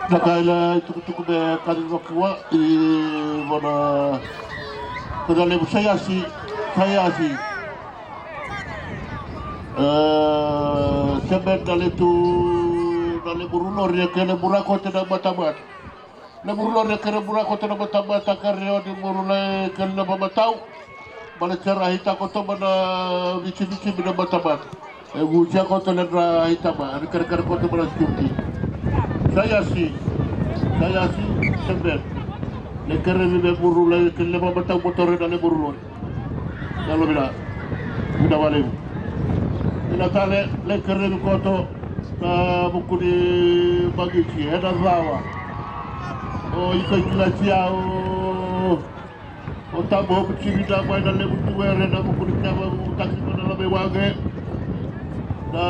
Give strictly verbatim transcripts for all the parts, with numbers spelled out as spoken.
Na ka ila itukutuku me kaci vakua i vana kona levu saiasi, saiasi. E, seme na letu na lemuru lori e kele mura kote na matamata. Lemuru lori e kele mura kote na matamata kare o ni muru lai kele na vamatau. Bale tera hita koto mana vicivicivi na matamata. E gusia koto ledra hita ma ni kerekere koto mana security. Saiasi, saiasi, seme. Le kere ni lemuru lai kele na vamatau motore na lemuru lori. Yalo vina. Vina valevu. Vina tale, le kereni koto na vuku ni magiti ena cawa. O iko i kilasi au. O tabu hopu tivi na mai na levu tu ere na vuku ni keva vutaki mana lame wage. Na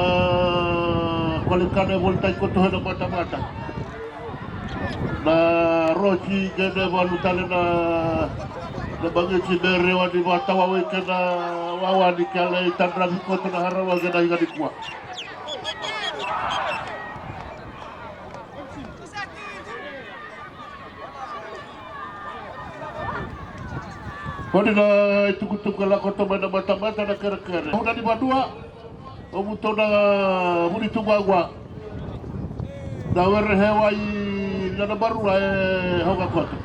kolikana e volitaki koto ena matamata. Na rosi kei na valu tale na na magiti me rewa ni vakatawawai kei na wawa ni kele i tadravi koto na harawa kei na higa nikua. Koni na itukutuku e lako to mai na matamata na kerekere. Una ni vanua. O vuto na vuni tu vagua. Na were hewa i na na barua e hoga koto.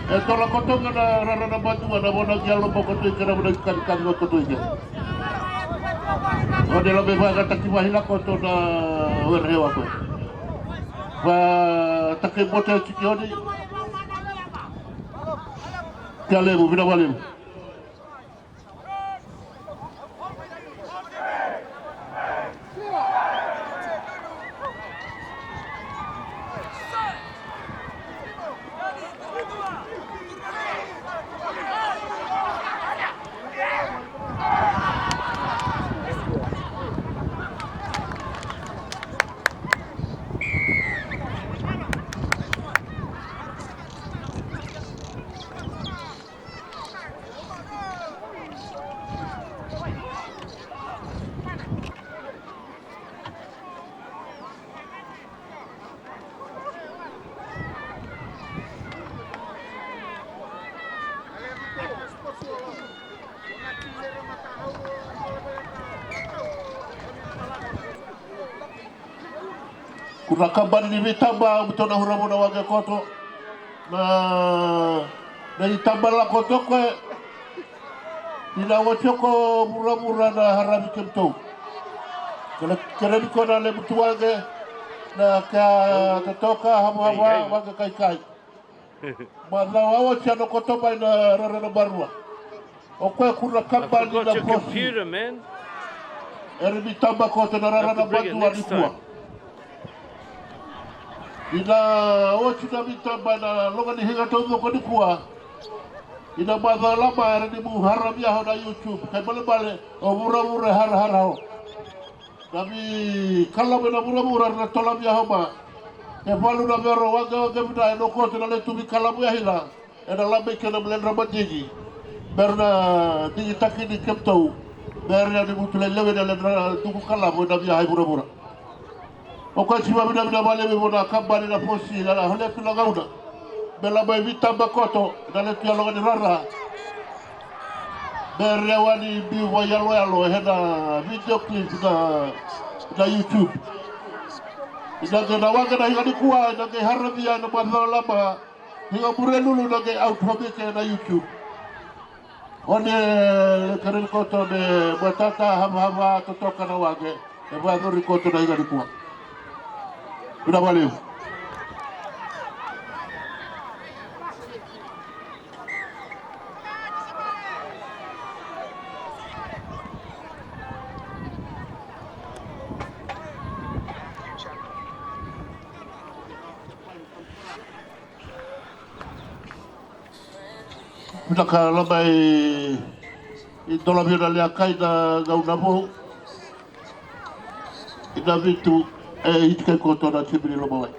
E tola koto ga na rara na badua na vona gia lobo koto i kena vona i kavikavi va koto i kena. O de la me vagataki vahila koto na were hewa koto. Va take bote tiki oni. Kia levu, vina valevu. Kuna kabani ni veitaba, buto na hura vuna wage koto. Na, na itaba lako toka e. Ina oti oko vuravura na haravi kemtou. Kena, kena ni kona levu tu wage. Na ka totoka, havahava, wage kaikai. Macawa oti ano koto mai na rara na barua. O koya kura kabani na fosi. Era ni taba koto na rara na badua nikua. Ina oti na vitaba na loga ni higa taucoko nikua. Ina macawa lama era ni mu haramia ho na YouTube. Kai balebale o vuravura e harahara ho. Na veikalamu ena vuravura era na tolamia ho ma. E valu na vero wagewage vina e nokoto na letu veikalamu yahina. Ena labai kena maledra madigi. Mera na digitaki ni kemtou. Mera ni mutu lelewe na ledra duku kalamu ena via hai vuravura. O koya si vavinavina valevu vona kabani na fosi na hole tu na gauna. Me labai vitaba koto na letu yaloga ni rara. Me rewa ni biu vaiyaloyalo ena video clip na, na YouTube. Ina qai na waqa na higa nikua, ina qai haravia ena macawa lama. Higa Murenulu ina qai out ho bika ena YouTube. One le kere ni koto me matata, havahava, totoka na waqe. E vayacori koto na higa nikua. Vinaka vakalevu. Vinaka. Laba i, i dola via na leakai na gauna vou. I na vitu e iti kai koto na timi ni Lomawai.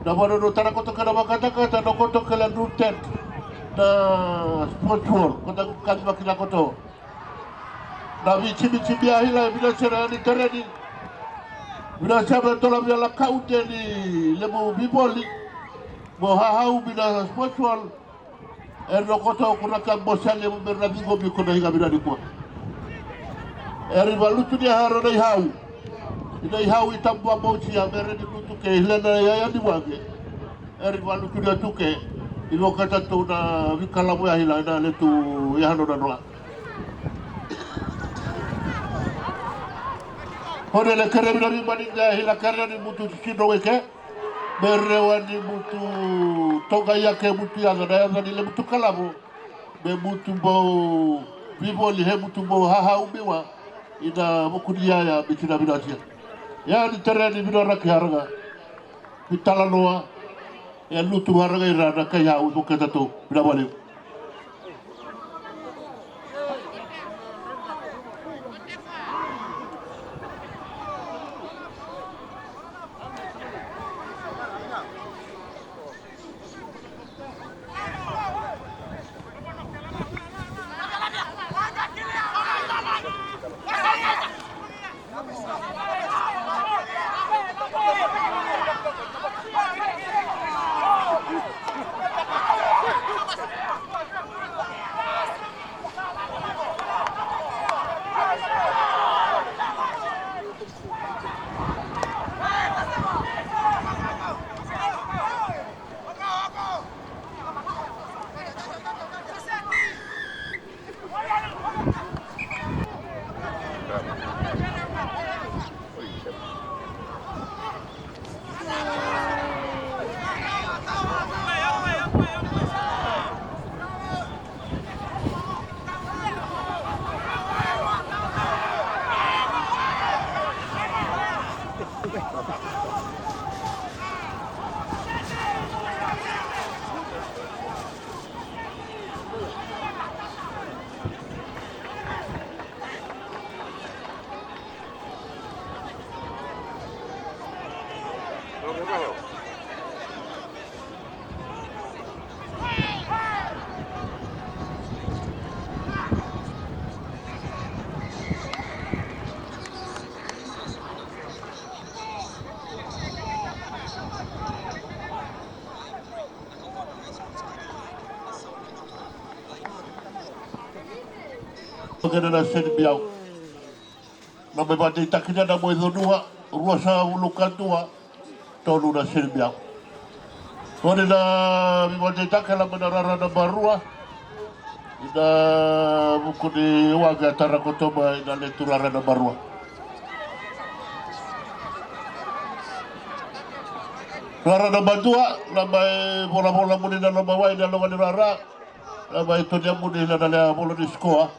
Na vanua no tara koto kena vakatakata na koto kele nu tent na sports hall kota kani vakila koto. Na vitimitibi a hila e vinasera yani tereni. Vinasera me tola via lakau teni levu vivoli. Mo hahau vina sports hall. E no koto kuna ka bosa levu me na vigo mi kona higa vina nikua. E ri valutu ni haro na ihau. Ina ihau i tabu a mauti a mere ni lutu ke hila na yaya ni wage. E ri valutu ni atuke. I vokata tu na vikalavu ya hila na letu ya hano na noa. Hone le kere vina vimani de hila kere ni mutu titino weke. Me rewa ni mutu toga ia ke mutu yaca na yaca ni le mutu kalavo. Me mutu bau vivoli he mutu bau hahau miwa. Ina vukuni yaya me tina vinatia. Ya ni tere ni vina raki haraga. Vitalanoa. E lutu haraga ira na kai hau i voketa tou. Vina valiu. Kena na seni biau. Na mai vakadeitaki na Moicodua, ruasagavulu ka dua, tolu na seni biau. Oni na vivakadeitaki la mai na rara na barua. Ina vuku ni wage a tara koto mai na letu rara na barua. Rara na madua, la mai volavola muni na Lomawai na loga ni rara. La mai tonia muni la na lea volo ni sikoa.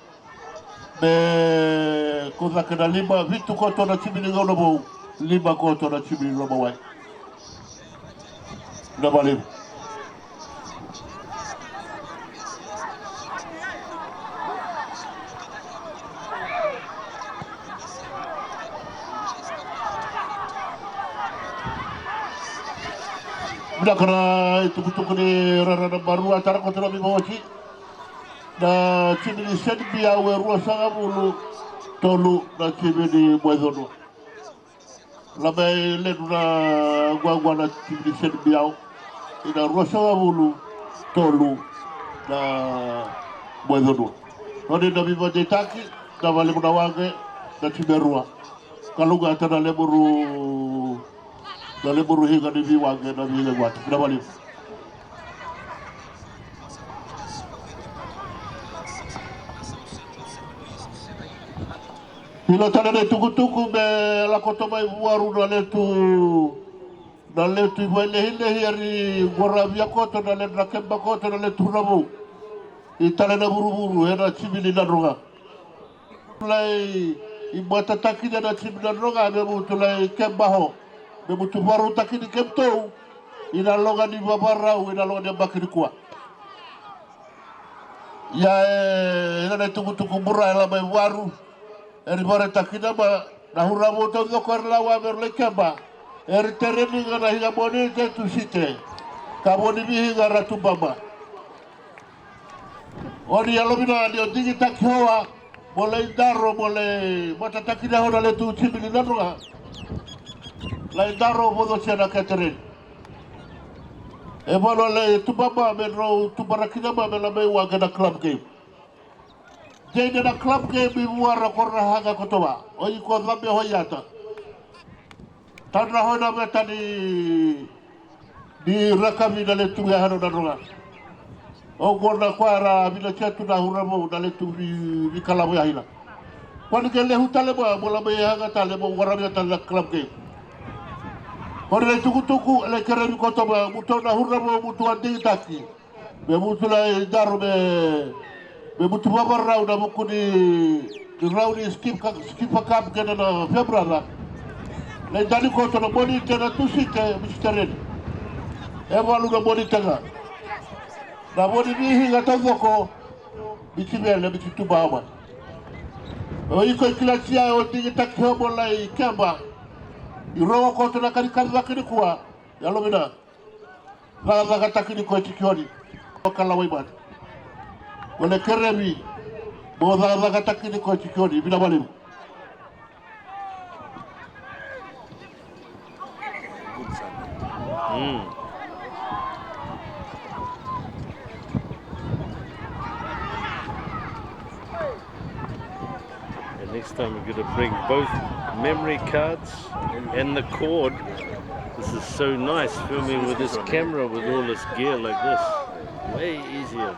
Me kucake na lima, vitu koto na timi ni gauna vou, lima koto na timi ni Lomawai. Na valiu. Vinaka na itukutuku ni rara na barua tara koto na vivaoti. Na timi ni Senibiau e ruasagavulu tolu na timi ni Moicodua. La mai ledu na guagua na timi ni Senibiau. Ina ruasagavulu tolu na Moicodua. Oni na vivadeitaki na valimu na wage na timi e rua. Kaluga ta na lemuru Na lemuru higa ni viwage na viwage watu. Na valimu. Ilo tale na itukutuku me lako tomai vuaru na letu. Na letu i vailehilehi ari goravia koto na letu na keba koto na letu na vou. I tale na vuruvuru e na timi ni Nadroga. Tulai i matataki na timi na Nadroga me mu tulai keba ho. Me mu tu varautaki ni kemtou. I na loga ni vavarau i na loga ni abaki ni kua. Ia e ira na itukutuku bura e la mai varu. Eri varaitaki na ma na hura vou taucoko eri lawa me ri lai keba. Eri tereni ga na higa Moniti e Tusiti. Ka Vonivihi ga ra tubama. Oni yalovinaka ni o digitaki hoa mo lai daro mo lai matataki na hona letu timi ni Nadroga. Lai daro vocotia na ketereni. E valo lai tubama me drau tubarakina ma me la mai wage na club game. Jei na club game i vuara ko ra haga koto va. O iko cabe hoi ata. Tadra hoi na veta ni ni rakavi na letu ya hano na roga. O gona kwa ra vina chetu na hura vou na letu vi vi kalavo ya hina. Kwa ni ke lehu tale ma mo la mai haga tale mo wara via tale na club game. Kwa ni tukutuku le kere ni koto ma mutu na hura vou mutu a digitaki. Me mutu lai daro me me mutu vavarau na vuku ni ni rau ni skip ka skip a cup kena na fia brother. Lai dani koto na Moniti na Tusiti Mister Reni. E valu na Moniti ga na Vonivihi ga taucoko. Miti vele miti tubawa. O iko i kilasi ya o digitaki homo lai keba. I rogo koto na kanikani vakanikua. Yalovinaka. Cakacakataki ni koya tiko ni. Vakalawai mada. Ko le kerevi. Mo cakacakataki ni koya tiko ni. Vinaka vakalevu. Mm. And next time we're going to bring both memory cards and the cord. This is so nice, filming with this camera with all this gear like this. Way easier.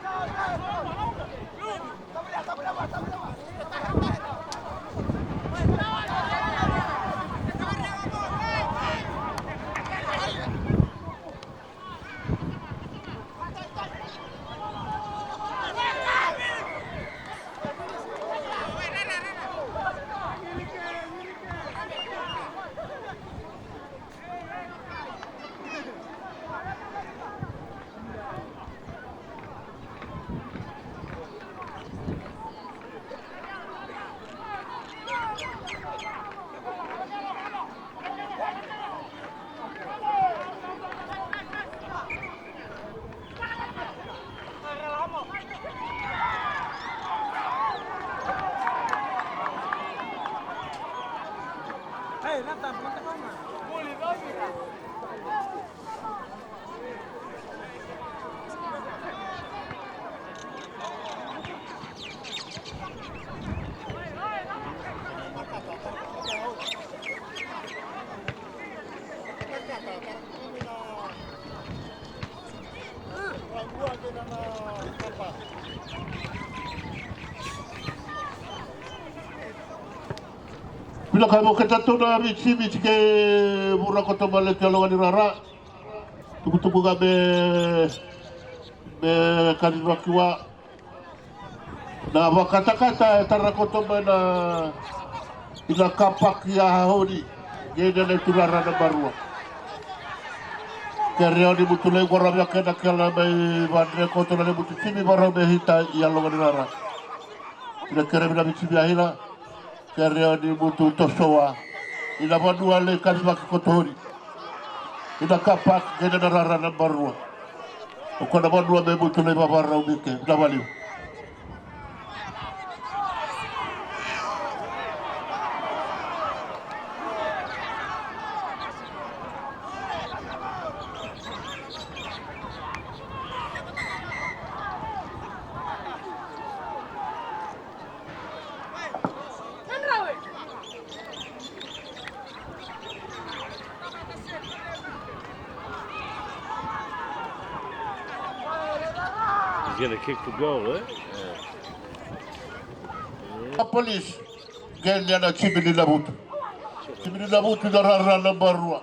Vinaka mo keta tu na viti viti ke vura koto ma le ke loga ni rara. Tukutuku ga me me kacivakiwa. Na vakatakata e tara koto mai na ina kapaki a hauni. Gei na letu rara na barua. Kere oni mutu lai gora via kena kela mai vadre koto na le mutu timi varau me hita i a loga ni rara. Ina kere vina viti via hina. Kere oni mutu tosoa. Ina vanua le kacivaki koto oni. Ina kapaki gei na rara na barua. O kona vanua me mutu lai vavarau mike. Ina valiu. He's gonna kick for goal, eh? Yeah. A polisi. Gei ni ana timi ni Navutu. Timi ni Navutu na rara na barua.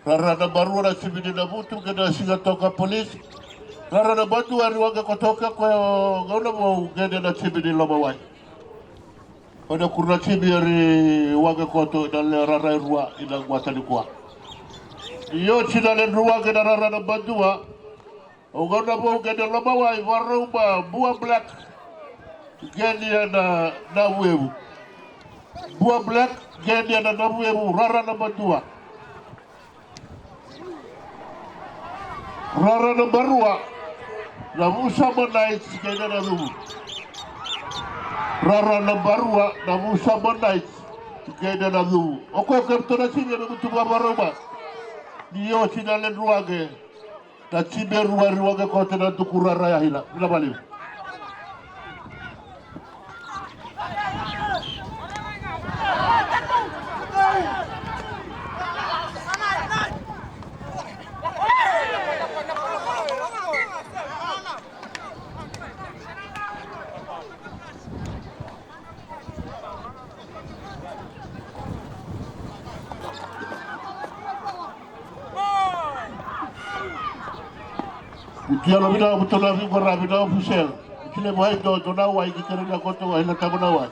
Rara na barua na timi ni Navutu gei na siga toka polisi. Rara na badua ri waqe koto ke koya o gauna vou gei ni ana timi ni Lomawai. Kona kuru na timi ri waqe koto ina le rara e rua ina guata ni kua. Ni oti na le drua gei na rara na badua. O gauna vou kei na Lomawai, Vakarauba, Bua Black kei na Navuevu. Bua Black kei na Navuevu, rara naba dua. Rara naba rua, Navusamu Knights kei na Nacuvu. Rara naba rua, Navusamu Knights kei na Nacuvu. O koya kei na tona sini na mutu Vakarauba. Ni oti na ledruage. Na timi e rua ri waqe kote na duku rara ya hila. Vinaka vakalevu. Kuti yalo vinaka vutona viko ra vinaka official. Kuti levu hai do do na wai ki kere na koto wai na tamo na wai.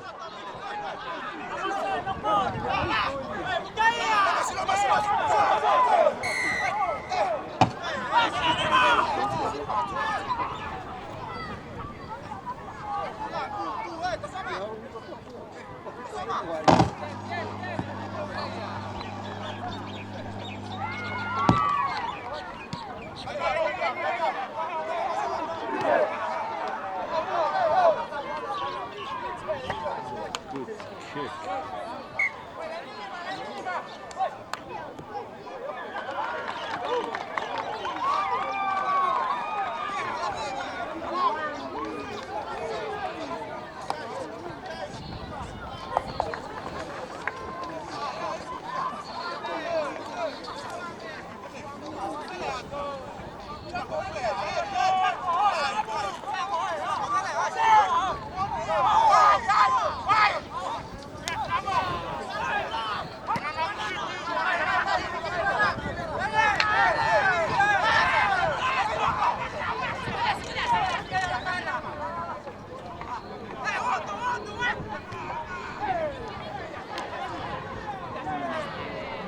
Good kick.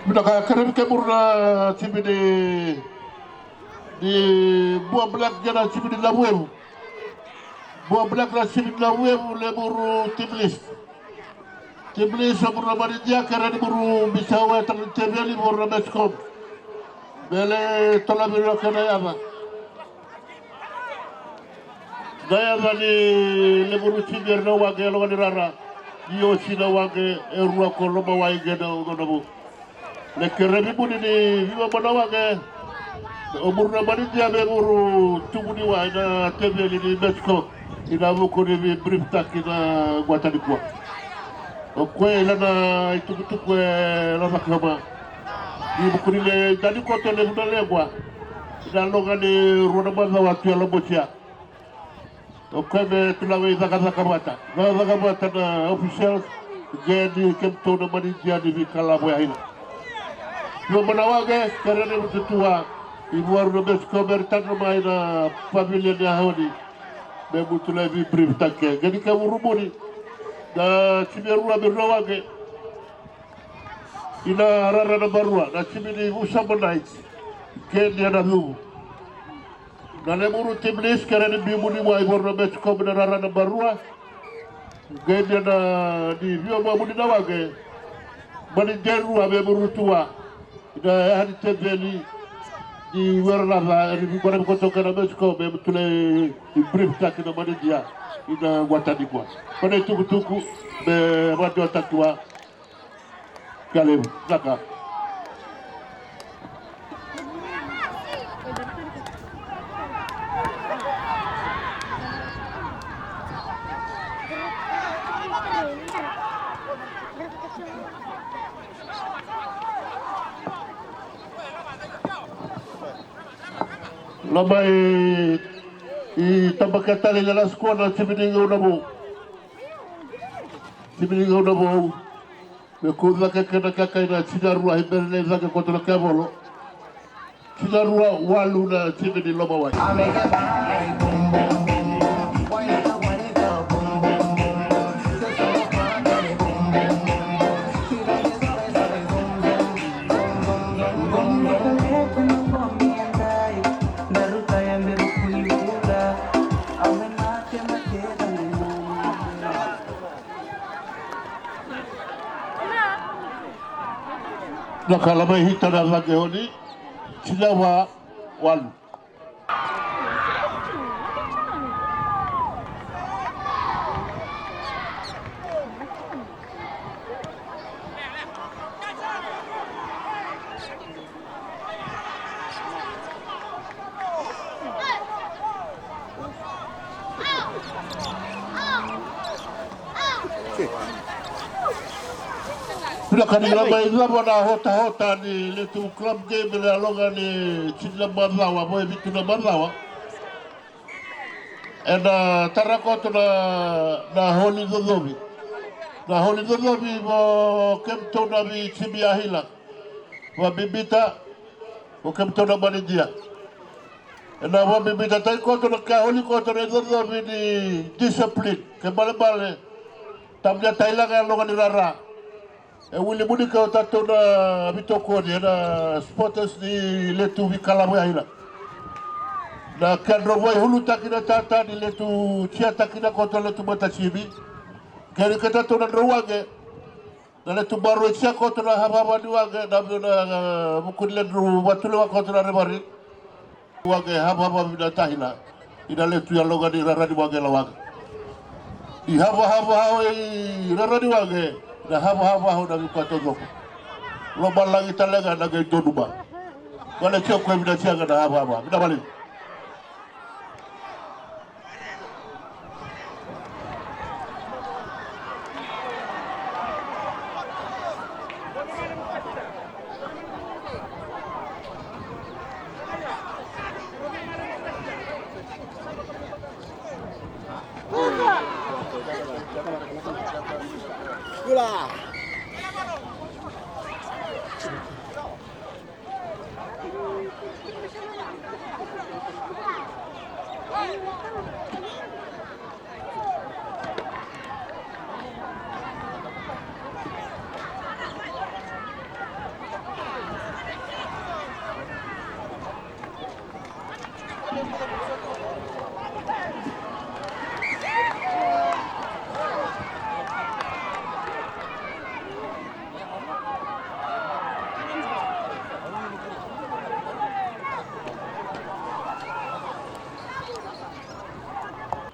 Vinaka, kerevi kemuru na timi ni, ni Bua Black kei na timi ni Navuevu. Bua Black na timi ni Navuevu, lemuru team list. Team list, o muru na manidia, kere ni muru bisawa e tara ni teveli, muru na match com. Bele tola viro kena yaca. Na yaca ni lemuru timi era na waqe e loga ni rara. Ni osi na waqe e rua ko Lomawai kei na Navuevu. Na kerevi muni ni viva mana waqe. O muru na manidia me muru tubu ni wai na teveli ni match com. Ina vuku ni vei brief taki na guata nikua. O koya ila na itukutuku e lacaka ma. Ni vuku ni le dani koto levu na lequa. Ina loga ni rua na macawa tu e lobotia. O koya me tulaga i cakacaka vata. Cakacaka vata na officials. Qe ni kemtou na manidia ni veikalavo ya ina. Io mana waqe, kere ni vututua. I vuaru na besi ko me ritana mai na pavilion ya honi. Me mutu lai vei brief take. Qe ni kemuru muni. Na timi e rua me rua waqe. Ina rara naba rua, na timi ni Vusamu Knights. Kei na Nacuvu. Na lemuru team list, kere ni biu muni wai voro na match com na rara naba rua. Qe ni na ni viu mamuni na waqe. Manidia e rua me muru tua. Ina yaha ni teveli. Ni wera na ca, eri vibara vikoto kei na match com, me mutule i brief taki na manidia. Ina guata nikua. Kona itukutuku, me radio taki wa. Ka levu, vinaka. Loma i, i tabaka tale na last corner, timi ni Gaunavou. Timi ni Gaunavou. Me kau cake kena kakai na tinarua i bere nei cake koto na kevolo. Tinarua walu na timi ni Lomawai. Na kala mai hita na cake oni, tinava walu. Vinaka ni la mai cava na hotahota ni letu club game ena yaloga ni tini na macawa mo e vitu na macawa. Ena tara koto na, na holi cocovi. Na holi cocovi mo kemtou na veitimi yahila. Vabibita mo kemtou na manidia. Ena vabibita tai koto na ka holi koto na icocovi ni discipline. Ke balebale. Tamnia tai laga yaloga ni rara. E wili muni ke o tatou na vitokoni ena supporters ni letu vikalavo yahila. Na kedrau vaihulutaki na tata ni letu tiataki na koto na letu matasimi. Keri ke tatou na drau wage. Na letu baru e tia koto na havahava ni wage na vio na vuku ni ledrau vatulewa koto na revari. Wage havahava vinaka tahila. Ina letu yaloga ni rara ni wage la wage. Ni havahava hao i rara ni wage. Na havahava hao na vipata coko. Lomalagi talega na qai donuma. Vale tio koe vinaka tiaga na havahava. Vinaka vale.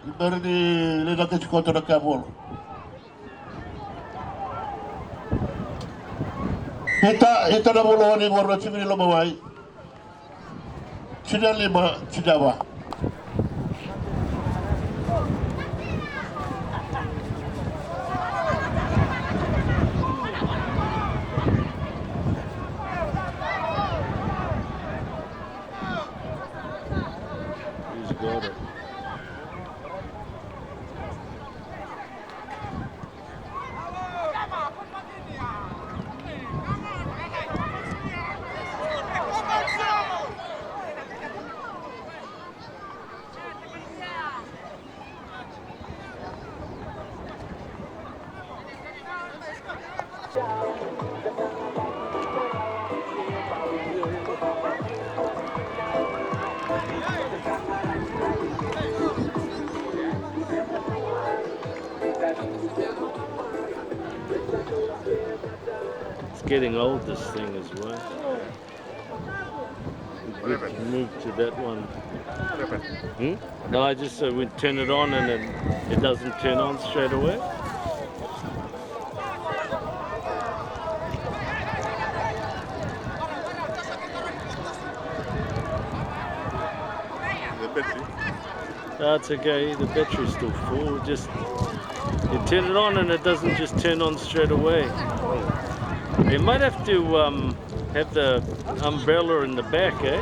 Iberi ni lena kesi koto na kevolo. Ita, ita na volo ni voro sivini lomawai. Sina lima, sina va. He's got it. It's getting old, this thing, as well. We can move to that one. Hmm? No, I just said we turn it on and then it doesn't turn on straight away. The battery. That's okay, the battery's still full. Just you turn it on and it doesn't just turn on straight away. You might have to um, have the umbrella in the back, eh?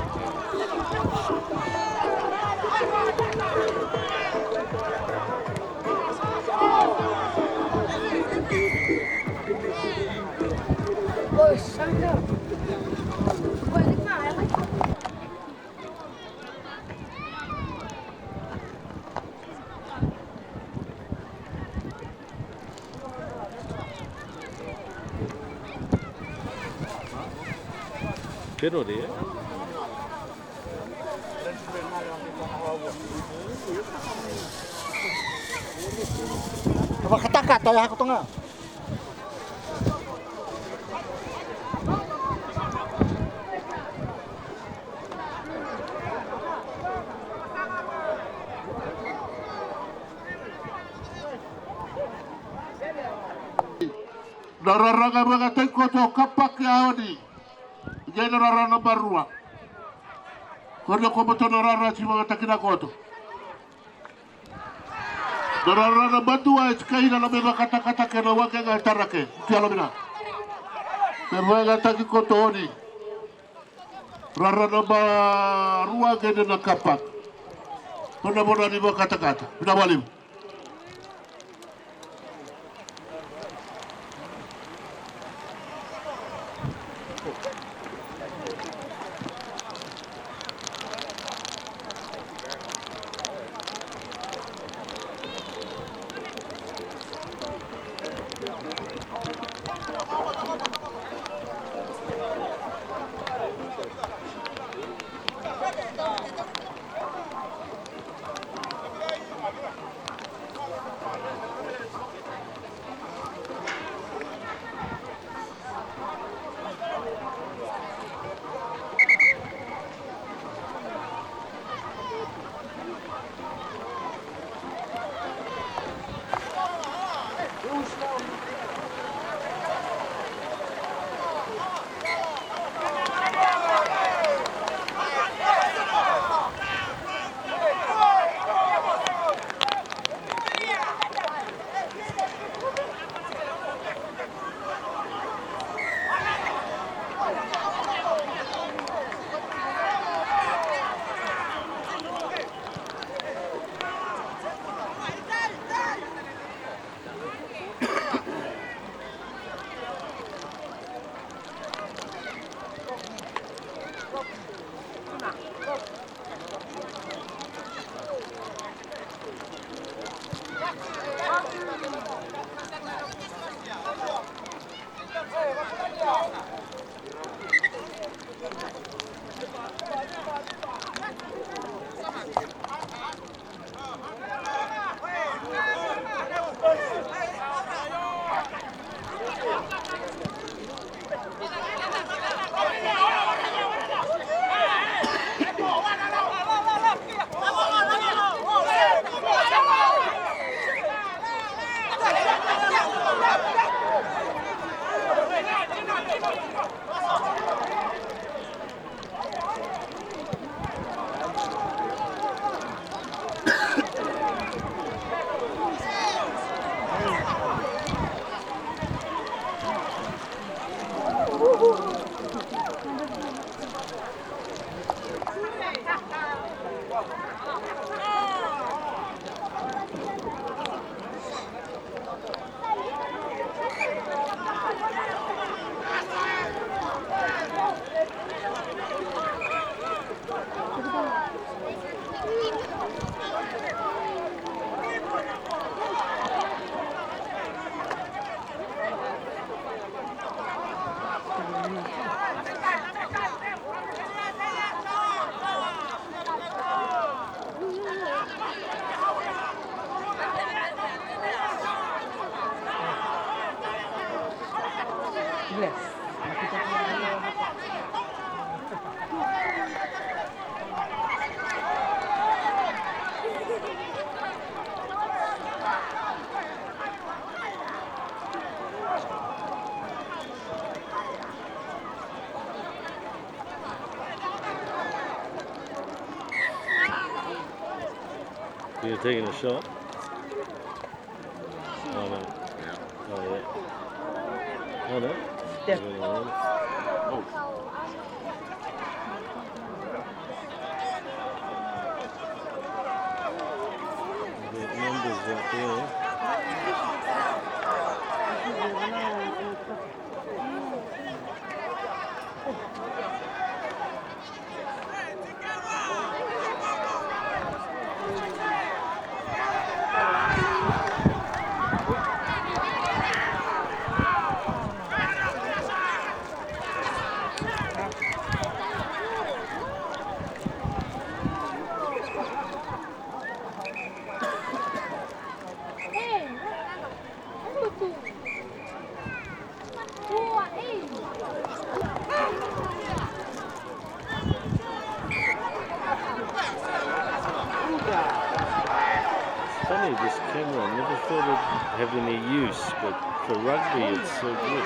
Penalty, eh? Vakataka, toya hako toga. Na rara ga vakatai koto o Kapaki Aoni. Qai na rara naba rua. Ko na koboto na rara si vakatakina koto. Na rara naba dua e tikaina na me vakatakata ke na waqe ga e tarake. Tialo vina. Me vakatakina koto Oni. Rara naba rua qai na Kapaki. Ko na vona ni vakatakata. Vina valiu. You're taking a shot? Oh, no. Oh, yeah. Oh, no. Step. Oh. The numbers out there. Camera, I never thought it'd have any use, but for rugby, it's so good.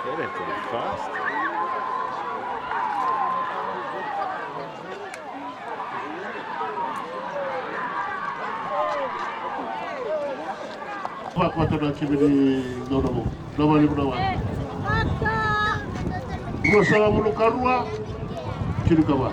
That happened fast. Vakavata na timi ni Gaunavou. Na vale vunau. Ruasagavulu ka rua, tini ka va.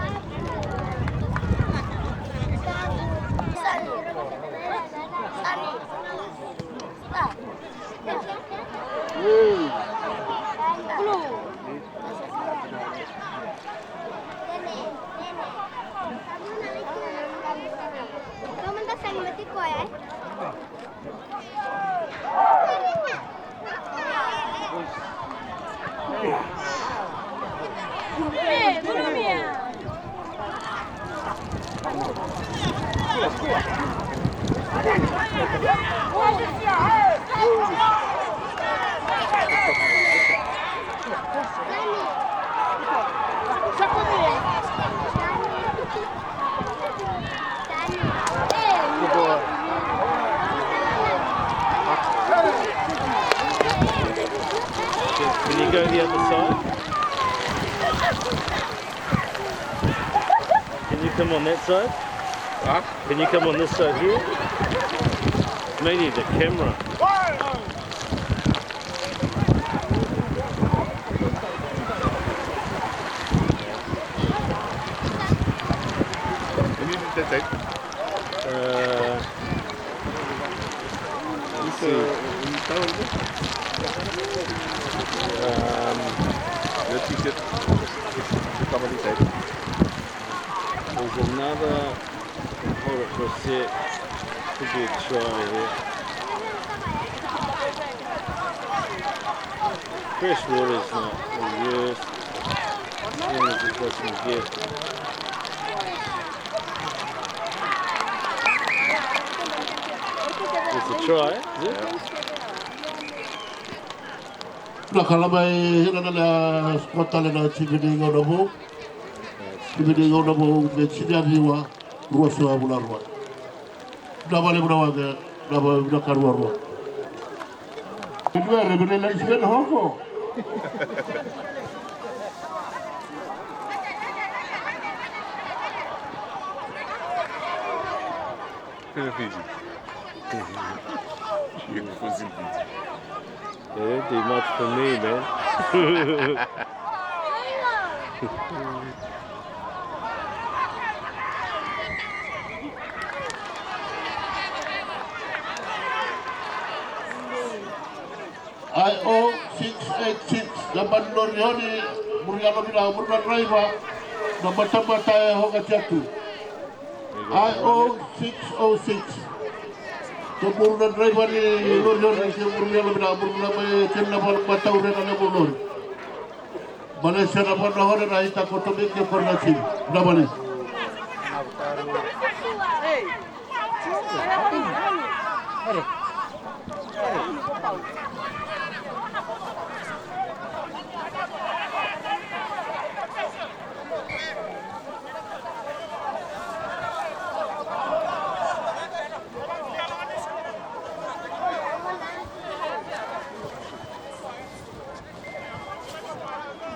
Can you go the other side? Can you come on that side? Huh? Can you come on this side here? Mainly the camera. Can you do that side? Uh, let's see. Um, let's see. Come on this side. There's another. Hold it for a sec. Could be a try here. Fresh water's not the worst. As long as it doesn't get. It's a try, is it? Na ka lava e hira na lea squad tale na timi ni Gaunavou. Timi ni Gaunavou me tini a ciwa. Ruasagavulu ka rua. Na vale vunau, na vale vunau ka rua rua. Vinaka, vinaka, vinaka, hoko. Fiji. Fiji. They don't do much for me, man. I O six eight six, naba ni lori oni, muri yalo vinaka, muri na draiva, na batabata e hokati atu. I O six O six. Ke muri na draiva ni lori, lori, ke muri na lori, na muri na mai, ke na vala matau re na levu lori. Malaysia na vala na hore na ita koto me ke kore na tini. Na vale.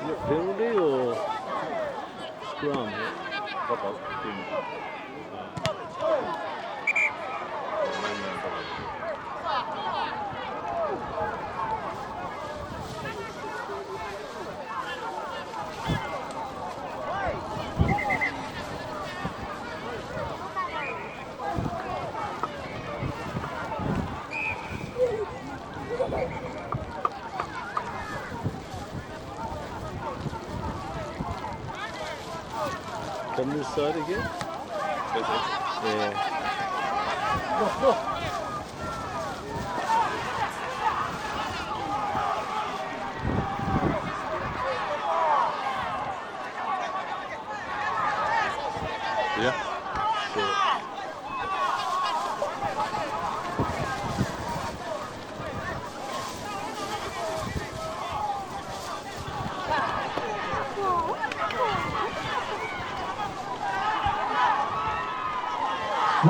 Is it penalty or scrum? Come this side again. Yeah. Yeah. So.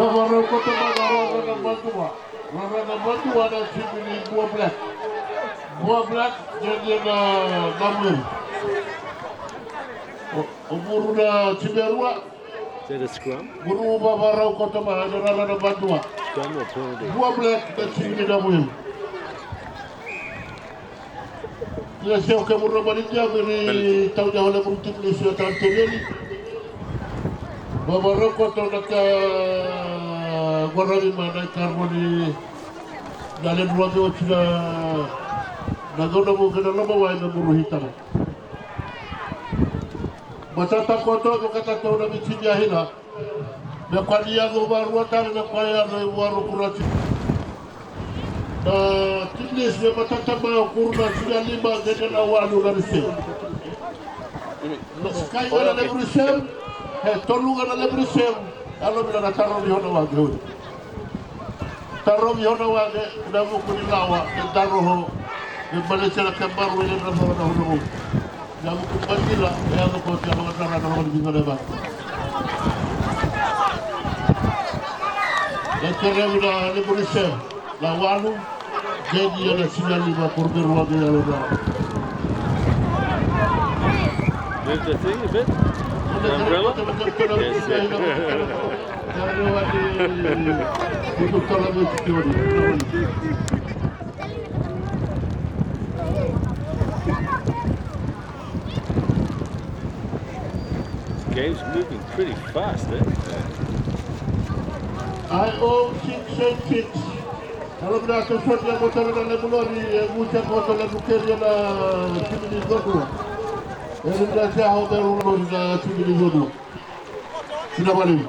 Vavarau koto mai na rara na madua. Rara na madua na timi ni Bua Black. Bua Black, Jedi na Namuiru. O, o Muru na timi e rua. Is that a scrum? Muru vavarau koto mai na rara na madua. Scrum or penalty? Bua Black na timi ni Namuiru. Ia se o kemuru na mani Tiago ni tau ni hole muru tiki ni sio tau teveli. Vavarau koto na ka guaravi ma na ikarua ni na ledru ake oti na na gauna vou kei na lomawai me muru hitaka. Matata koto me katatou na mitini a hina. Me kua ni yaco varua tale me kua yaco e varua kurati. Na Tinisi me matata mai o kuru na tini a lima gede na walu na risem. Na sky ga na levu risem. E tolu ga na levu risem. Yalo vila na tarovi hona wage hoi. Tarovi hona wage na vuku ni lawa e daroho. E balete na kebaru ile na hona hona hoi. Na vuku Manila, e yaco ko te alawa tara na loma ni vica na yavana. E kerevi na Liberation, na walu, Jedi ena tini a lima, Koroberu wage yalo na. Move the thing a bit. The umbrella? Yes. Game's moving pretty fast, eh? I O six eight six. Alo vinaka, soti ya mo tale na levu lori, e vuce koto levu keri na timi ni Codua. E vinaka se a hau bero lori na timi ni Codua. Vinaka vakalevu.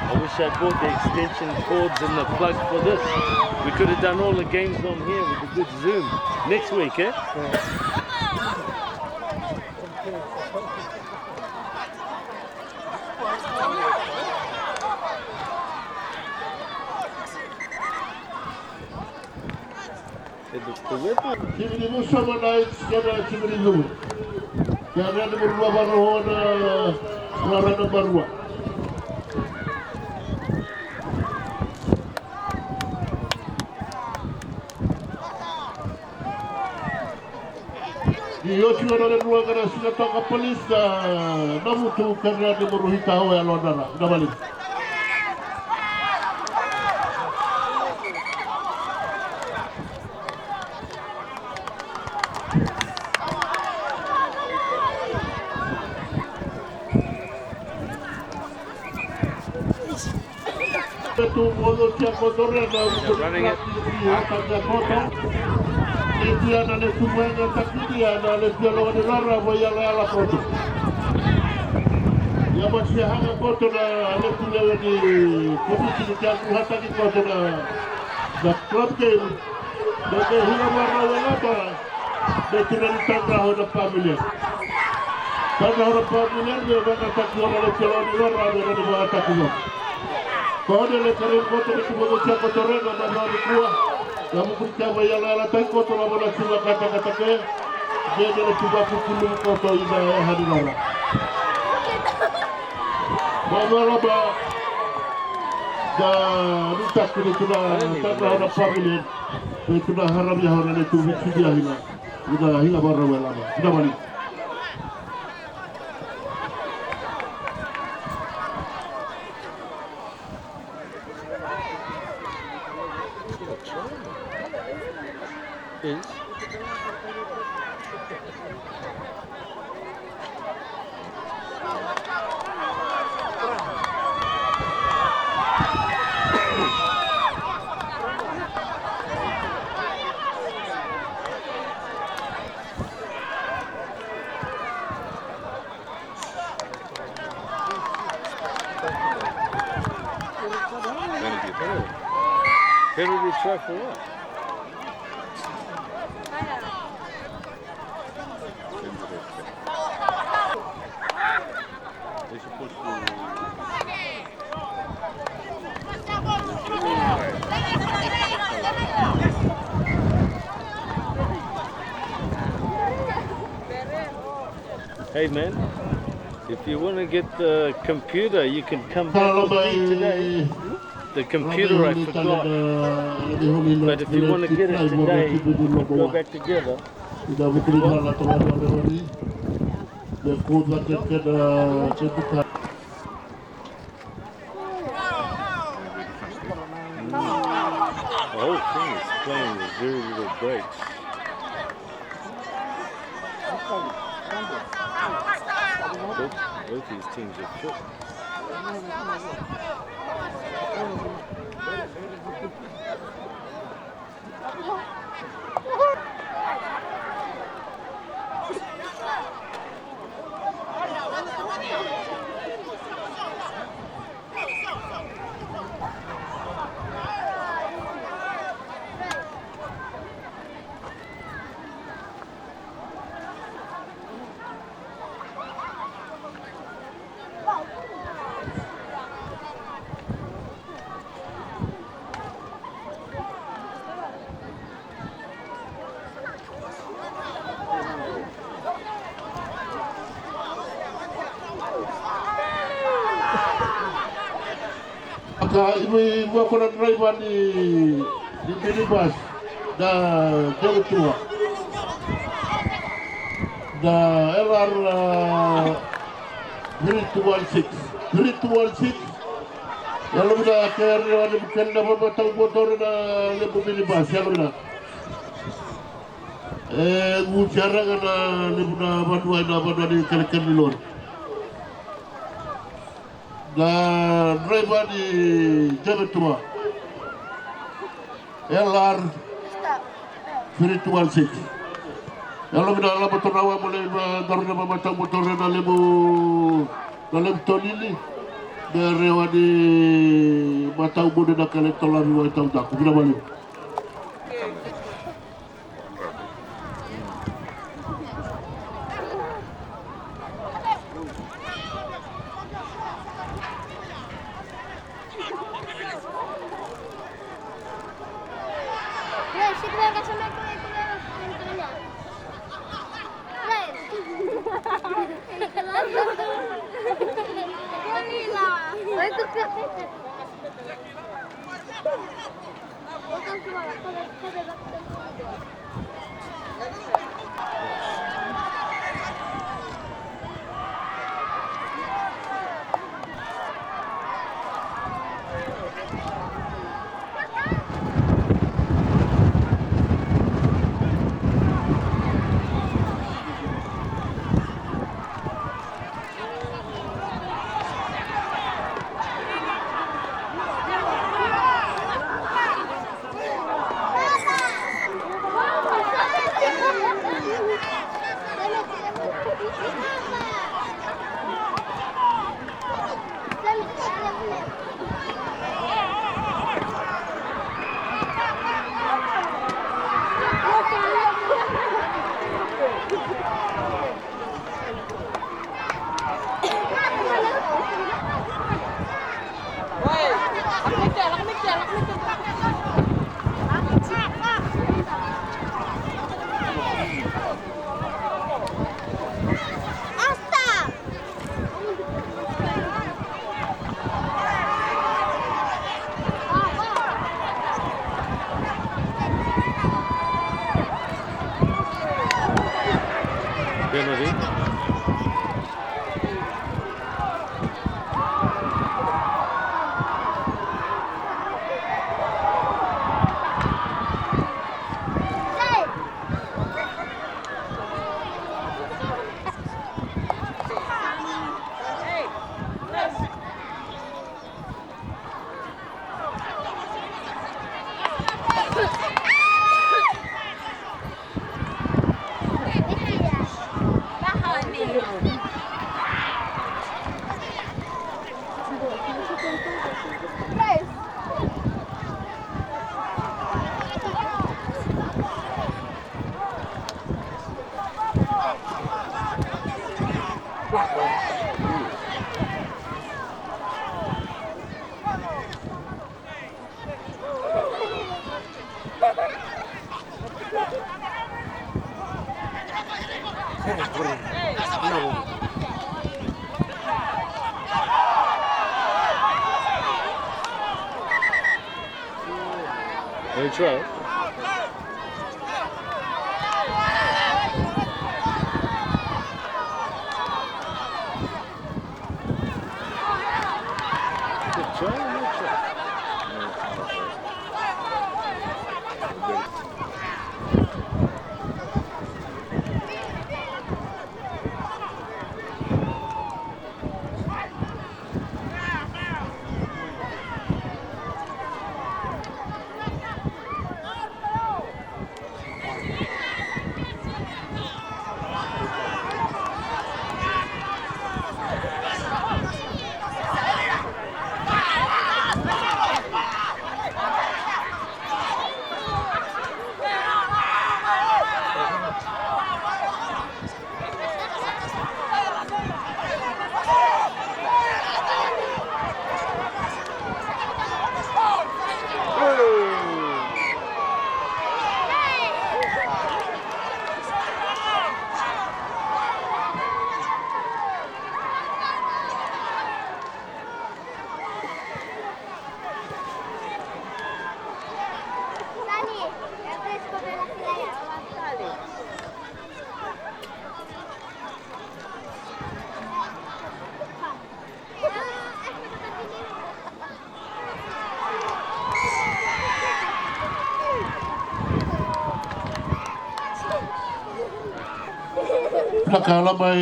I wish I brought the extension cords and the plug for this. We could have done all the games on here with a good Zoom. Next week, eh? Timi ni Vuso Knights kei na timi ni Cudru. Kena ni Cudru vakarau na rara naba rua. Ni oti na levu ga na siga toka Police na Navutu kena ni Cudru hita o yalo na rara. Na vali. Etu modo tia koto rena uko ni hata tia koto. Etia na le tumu ena takitia na le tia loga ni rara vo yala yala koto. Ia matia haka koto na le tumu ni komiti ni tia kuhataki koto na club game. Dede hula mara wala ba. Me tuna ni tadra hau na pavilion. Tadra hau na pavilion me vakataki hona le telo ni rara me rani vakataki hona. Ko hona le kare koto me tuva kotia koto rega ma rani kua. Na mukuri kia mai yala yala tai koto na vana tiva kata kata ke. Me me le tuva kukulu koto ina e hani rara. Mamalaba. Da nutaki ni tuna tadra hau na pavilion. Kei tuna haramia hau na letu vitidia hina. Ina hina varau e lava. Ina vali. Is. Where did we try for what? They're supposed to. Hey man, if you want to get the computer, you can come back with me today. The computer, I forgot. But if you want to get it today, we can go back together. The whole thing is playing with very little brakes. Both, both these teams are fit. Ka i vei vua ko na draiva ni, ni minibus da Joe Tua. Da L R, uh, three two one six. Three two one six. Yalo vinaka, ke rewa ni kena na vama tau botore na lebu minibus. Yalo vinaka. E gu tiaraga na lebu na vanua, na vanua ni kelekele ni lori. Na draiva ni Joe Tua, L R three two one six. Yalo vinaka, laba tonawa mo lai daru na mamatau mo tore na lebu, na lebu tolili. Me rewa ni matau mune na kele tolavi wa i tau daku. Vinaka vakalevu. Penalty. They try. Good try, good try. Na ka la mai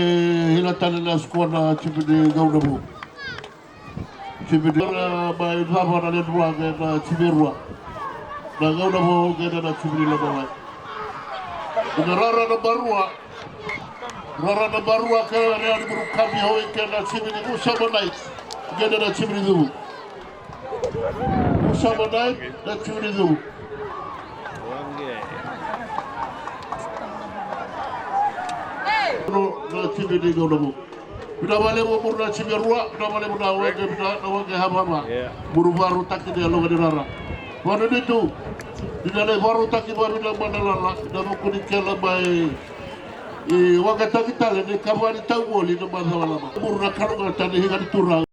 ila tale na sikoa na timi ni Gaunavou. Timi ni Gaunavou mai cava na lewe rua kei na timi e rua. Na Gaunavou kei na timi ni Lomawai. Ina rara na barua. Rara na barua kei na Real Murukabi Hoi kei na timi ni Vusama Knights kei na timi ni Cuvu. Vusama Knights na timi ni Cuvu. Na timi ni Gaunavou. Vinaka vakalevu muri na timi e rua, vinaka vakalevu na wage, vinaka na wage havahava. Muri vakarautaki na yaloga ni rara. Vanua ni tu, ni na lai vakarautaki vakavinaka mai na lala, na vuku ni kena mai. I wakataki tale ni kava ni tauvoli na macawa lava. Muri na kalougata ni higa ni turaga.